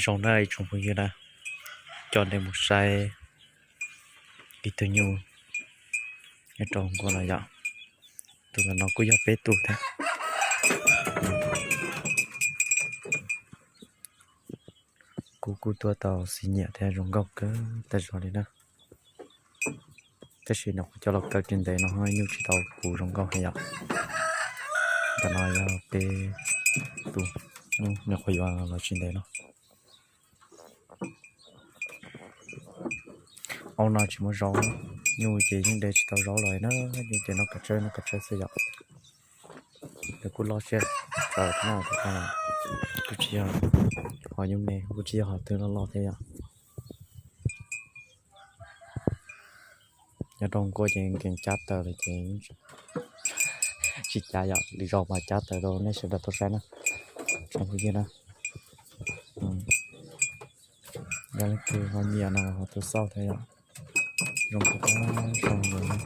Zoo na ib tsoom phooj ywg na, coj nej mus saib ib tug nyuj nyob rau hauv nkuaj no yom. Tus ntawm no kuj yog peb tug thiab. Kuv kuj tuaj tau xis nyiam thiab zoo nkauj kawg tas zog li na. Tab sis nyuam qhuav coj los kaw tsis ntev no nyuj tsis tau puv zoo nkauj heev yom. Ntawm no yog peb tug nyuam qhuav yuav los tsis ntev no. Au no tsis muaj zaub, nyuj ces yeej de tsis tau zaub los na, nyuj ces noj kav tsawb noj kav tsawb xwb yom. Lawv kuj loj siab tshaj no, kuj tsis yog ho nyuj me, kuj tsis yog ho twg loj loj thiab yom. Nyob rau nkuaj ces nkees cab taws lawm ces tsis cab yom, lwm zaus mas cab taws rau nej sawv daws tau saib na, tsoom phooj ywg na. Yog leej twg ho nyiam no ho tuaj xauj thiab yom, zoo kawg, zoo li.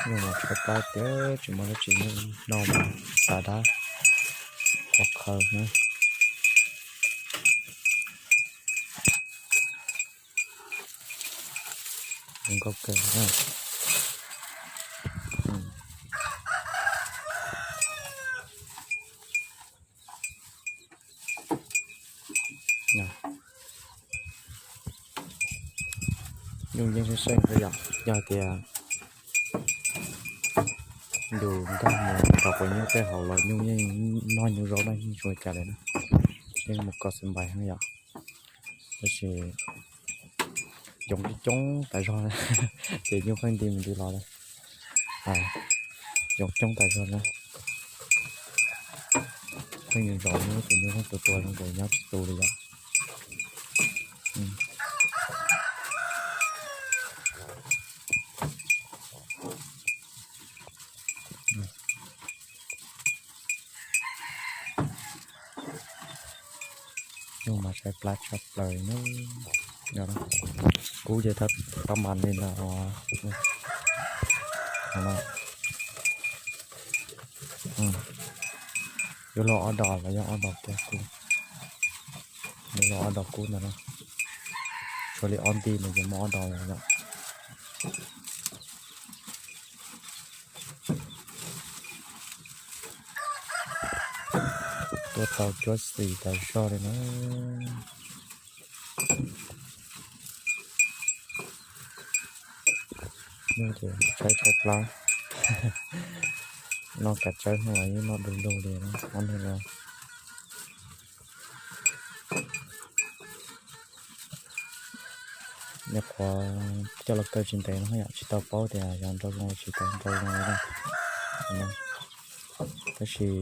Nyuj mas tshaib plab tiag, tsis muaj dab tsi noj mas xav dab, qhuav qhawv na. Zoo nkauj kawg na. Nyuj yeej seej seej xwb yom, yog tias yus nkag mus rau quav nyuj tej hauv los nyuj yeej noj nyuj zaub na, yeej tsis ua cas li na. Yeej mus kos xwb npais heev yom. Tab sis yoov coob coob tas zog ces nyuj pheej nti mus nti los li. Yoov coob tas zog na. Pheej yus zov nyuj ces nyuj pheej tua tua zoo ces nyob tsis tu li yom. Nyuj mas tshaib plab tshaj plaws na. Kub ces tab mas li ntawd. Yuav luag ob dos los yog ob dos kiag kub. Yuav luag ob dos kub ntawd na. Tshuav li ob nti mas yuav muaj ob dos los yom. Tuaj tau cuab xis tas zog li na. Nyuj ces tshaib tshaib plab. Noj kav tsawb hnub los yeej noj du lug li na ob neeg no. Nyuam qhuav coj los kaw tsis ntev no yom, tsis tau paub tias yog nrau zoo los tsis tau nrau zoo li na. Tab sis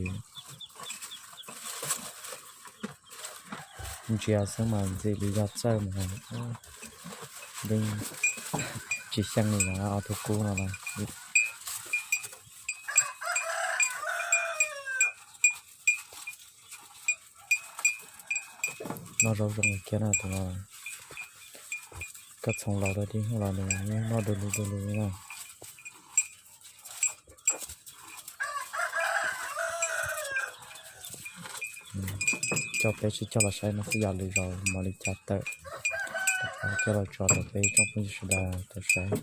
ntsia xwb mas ntxim li yog txawj mas yeej tsis xyeej li os, ob tug kub no na. Noj zaub zoo kiag na tus no. Koj txhoov laus rau tib hnub los nws noj du lug du lug li na. Coj peb sib coj los saib no xwb yom, lwm zaus mam li cab tawm coj los tso rau peb tsoom phooj ywg sawv daws tau saib.